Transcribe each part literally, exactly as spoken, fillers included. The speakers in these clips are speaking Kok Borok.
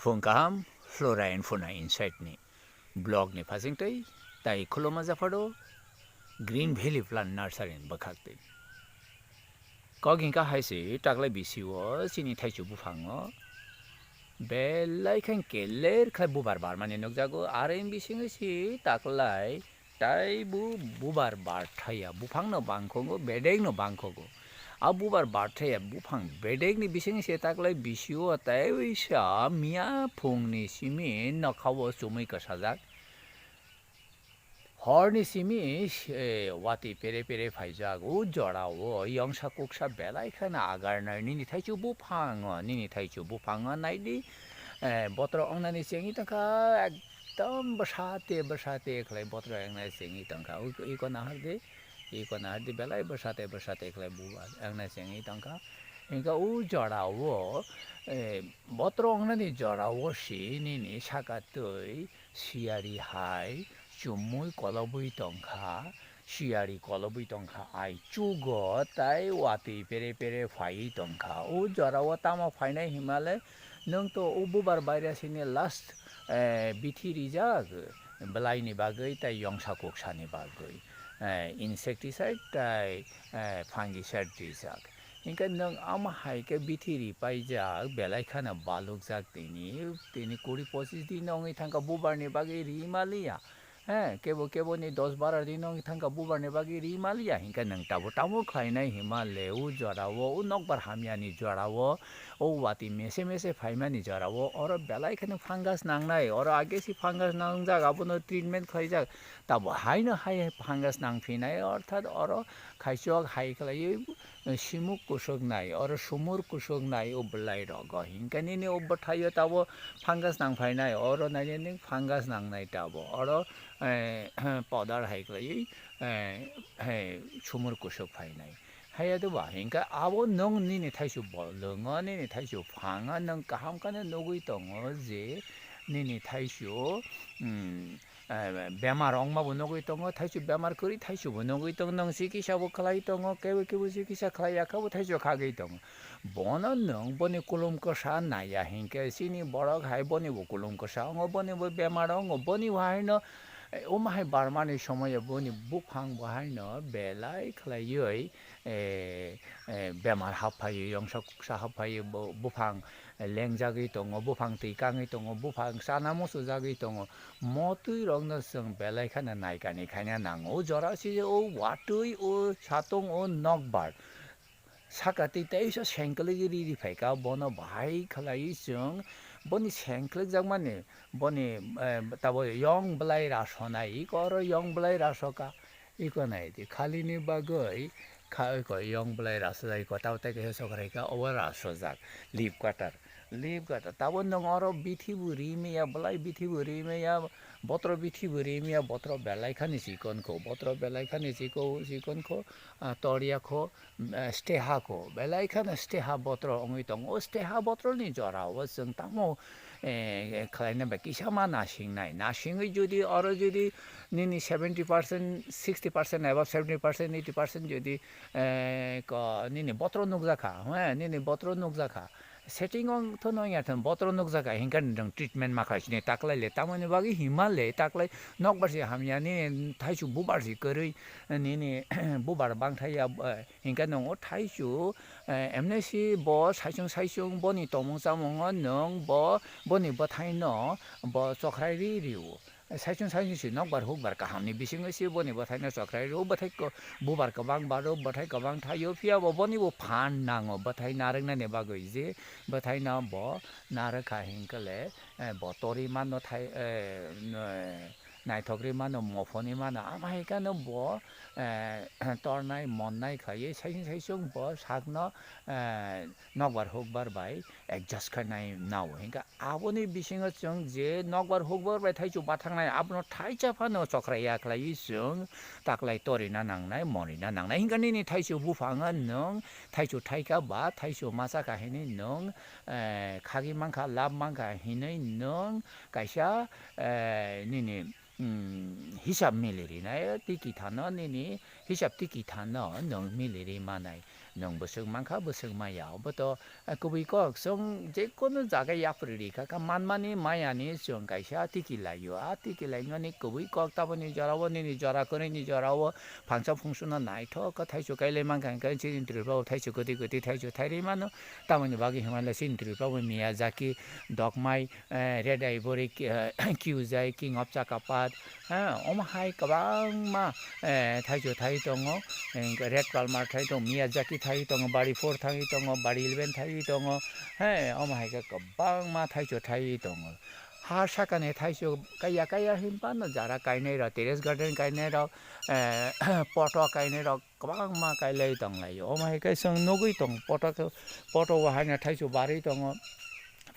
Phung kaham, Flora and Fauna Insight ni blog ni phasing tei tai khuluma japhado Green Valley Plant Nursery ni bwkhak twi. Kok hingka hai se taklai bisi o chini thaichu buphango belai khe keler khai bubar barmani nukjago, are bisingo se taklai tai bu bubar barthaya buphangno bangkhogo, bedekno bangkhogo. A bubar barthaya buphang bedekni bising se taklai bisio tai uisa miya phungni simi nokhao chumui kwsajak. Horni simi, eh, watwi pere pere phaijak. O jorao yongsa kuksa belai kheno agarnai. Nini thaichu buphango, nini thaichu buphango naidi. Eh, botro ongnani chengwi tongkha, ekdom bwsate bwsate khlai botro ongnai chengwi tongkha. Ui, ui ko nahardi, ui ko nahardi belai bwsate bwsate khlai bubar ongnai chengwi tongkha. Hingkha o jorao, eh, botro ongnani jorao si nini saka twi siyari hai chumui kolobwi tongkha, siyari kolobwi tongkha, ai chugo tai watwi pere pere phaiwi tongkha. O jorao tamo phainai himale nwng to o bubar bairasini last, eh, bithi rijak belaini bagwi tai yongsa kuksani bagwi, eh, insecticide tai, eh, fungicide rijak. Hinkhe nwng omo hai khe bithi ripaijak, belai kheno balukjak tini, tini kuri pochis din wngwi thangkha bubarni bagwi ri maliya. He, kebo kebo ni dos bara din wngwi thangkha bubarni bagwi ri maliya. Hinkhe nwng tabuk tamo khlainai hima le, o jorao, o nokbar hamyani jorao, o watwi mese mese phaimani jorao, oro belai kheno fungus nangnai, oro age si fungus nangjak, abono treatment khlaijak, tabuk haino hai fungus nangphinai, orthat oro khaichok hai khlaiwi, simuk kusuk nai, oro sumur kusuk nai o bwlai rogo. Hinkhe nini o bwthaio tabo fungus nang phainai, oro nainani fungus nangnai tabo. Oro, eh, powder hai khlaiwi, eh, eh, sumur kusuk phainai. Haiya de ba, hinkhe abo nwng nini thaisu bolongo, nini thaisu phango, nwng kaham kheno nugwi tongo je nini thaisu, mm, eh, bemar wngma bo nugwi tongo, thaisu bemar kwrwi thaisu bo nugwi tongo, nwng chikisa bo khlai tongo, kebo kebo chikisa khlai ya kha bo thaisu khagwi tongo. Bono nwng boni kulum kwsa naiya hinkhe chini borok hai boni bo kulum kwsa wngo, boni bo bemar wngo, boni bo haino, eh, omo hai barmani somoyo boni buphang bo haino belai khlaiwi, eh, eh, bemar hap phaio, yongsa kuksa hap phaio, bo-, buphang lengjagwi tongo, buphang twi kangwi tongo, buphang chana muchujagwi tongo. Motwi rokno chwng belai kheno naikani khaina nango. O jora se o watwi, o satung, o nokbar. Saka twi teisa sengkwlwi ri ri phaikha, bono bahai khlaiwi chwng boni sengkwlwkjakmani, boni, eh, tabo yong bwlai rasonai, iko oro yong bwlai rasoka. Iko nai di, khalini bagwi kha-, iko yong bwlai rasajak, iko tabo tei kaisa sokrai kha, obo rasojak, leaf cutter, leaf cutter. Tabo nwng oro bithi bo ri maya, bwlai bithi bo ri maya, botro bithi bo ri maya, botro belai khani chikon kho, botro belai khani chiko-, chikon kho, ah, tor ya kho, ah, steha kho, belai khano steha botro wngwi tongo. O steha botroni jorao chwng tamo, eh, khlaina bai kisa ma nasingnai. Nasingwi jodi oro jodi nini seventy percent, sixty percent, above seventy percent, eighty percent jodi, eh, ko, nini botro nukjakha, eh, nini botro nukjakha. Setting o tho nong ya thon botro nukjakha, hinkhe nwng treatment ma khlai sini taklai le, tamoni bagwi hima le, taklai nokbar se hamya ni thaisu bubar se kwrwi, nini bubar bangthai ya, eh, Hinkhe nwng o thaisu, eh, M N C bo saichung saichung boni tongmung chamungo nwng bo, boni bwthaino bo chokrai ri rio. Saichung saichung se nokbar hukbar kahamni bisingo se boni bwthaino chokrai rio. Bwthai ko-, bubar kwbang baro, bwthai kwbang thaio, phiya bo boni bo phan nango bwthai narwknani bagwi je bwthaino bo narwkha hinkhe le, eh, bo torwi mano thai, eh, n-, naithok rwi mano, mophonwi mano, ama hai kheno bo, eh, tornai monnai khlaiwi saichung saichung bo sakno, eh, nokbar hukbar bai adjust khainai nao. Hinkhe aboni bisingo chwng je nokbar hukbar bai thaichu bathangnai, abono thaicha phano chokrai ya khlaiwi chwng taklai torina nangnai, monrina nangnai. Hinkhe nini thaichu buphango nwng thaichu thaikha ba thaichu machakha hinwi nwng, eh, khagwi mankha, lab mankha hinwi nwng kaisa, eh, nini, mm, hisab mili rinai, tiki thano nini hisab tiki thano nwng mili ri manai. Nwng bwswk mankha, bwswk maya, obo to, eh, kubui kok. Chwng jekono jaga yapri rikha kha, manmani mayani chwng kaisa tiki laio. A tiki lainani kubui kok taboni jorao, nini jora kwrwini jorao phangsa phungsuno naithok khe thaichuk kailai mankha, hwnkhe chini Tripura o thaichuk kwtwi kwtwi thaichuk thairwi mano. Tamoni bagwi hwnmale chini Tripura o Miyazaki, Dokmai, eh, Red Ivory, eh, Kyuzai, King of Chakapad, eh, omo hai kwbangma, eh, thaichuk thai tongo, eh, Red Palmer thai tongo, Miyazaki thai tongo, Bari four thai tongo, Bari eleven thai tongo, eh, omo hai khe kwbangma thaichuk thai tongo. Ha sakani thaichuk kaya kaya hinphano jara kainai rok, terrace garden kainai rok, eh, poto kainai rok, kwbangma kailai tonglaio. Omo hai khe chwng nugui tongo, poto khe, poto o haino thaichuk barwi tongo,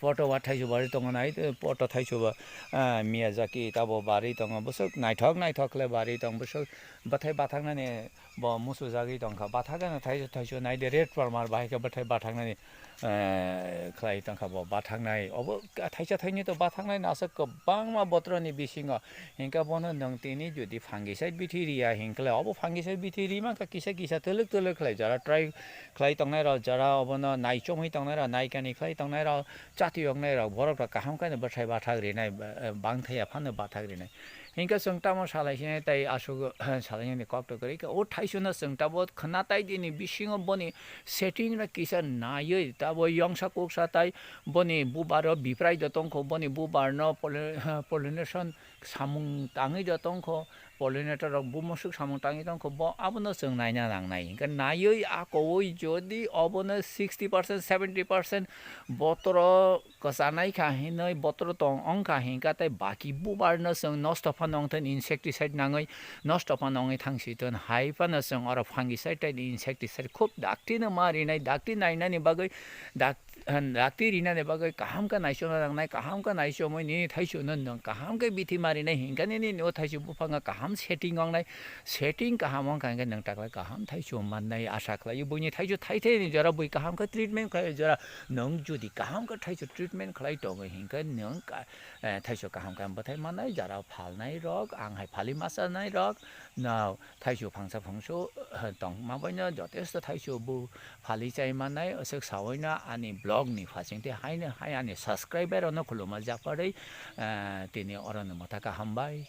poto o thaichuk barwi tongo, nai poto thaichuk bo, ah, Miyazaki tabo barwi tongo, bwswk naithok naithok khe barwi tongo, bwswk bwthai bathaknani bo muchujagwi tongkha, bathakgano thaichuk thaichuk naide Red Palmer bahai khe bwthai bathaknani, eh, khlai tongkha bo bathaknai, obo thaisa thaini to bathaknai no aswk kwbangma botroni bisingo, hinkhe bono nwng tini jodi fungicide bithi riya hinkhe obo fungicide bithi ri mankha kisa kisa twlwk twlwk khlai jora try khlai tongnai rok, jora obono naichomwi tongnai rok, naikani khlai tongnai rok, chatwi wngnai rok, borok rok kaham khe no bwthai bathak rinai, eh, bangthaya phano bathak rinai. Hinkhe chwng tamo salai sini tei aswk salai nini kok to kwrwi khe o thaichuk no chwng tabuk khwna tai dini bisingo boni setting no kisa naiwi tabo yongsa kuksa tai boni bubar o biprai do tongkho, boni bubar no polli-, pollination samung tangwi do tongkho, pollinator rok bumoswk samung tangwi tongkho, bo abono chwng naina nangnai. Hinkhe naiwi a kowi jodi obono sixty percent, seventy percent botoro kwchanai kha hinwi botoro tong wng kha hinkha tei baki bubar no chwng nosto phano wng thani insecticide nangwi nosto phano wngwi thangsi ton hai phano chwng oro fungicide tei insecticide khub dakti no ma rinai, dakti nainani bagwi dak-, dakti rinani bagwi kaham khe naichomna nangnai, kaham khe naichomwi nini thaichuk no nwng kaham khe bithi ma rinai hinkha nini o thaichuk buphang kaham setting wngnai, setting kaham wng kha hinkhe nwng taklai kaham thaichuk mannai asa khlaio. Buini thaichuk thaithai ni jora bui kaham khe treatment khlai jora nwng jodi kaham khe thaichuk treatment khlai tongo hinkhe nwng ka-, eh, thaichuk kaham khe bwthai mannai, jora phalnai rok, ang hai phali machanai rok, no thaichuk phangsa phangsu, eh, tongma baino jotesto thaichuk bu phali chai mannai, aswk saui no ani vlog ni phasing tei haino hai ani subscriber rok no khuluma jak parwi, eh, tini oro no mwthaka hambai.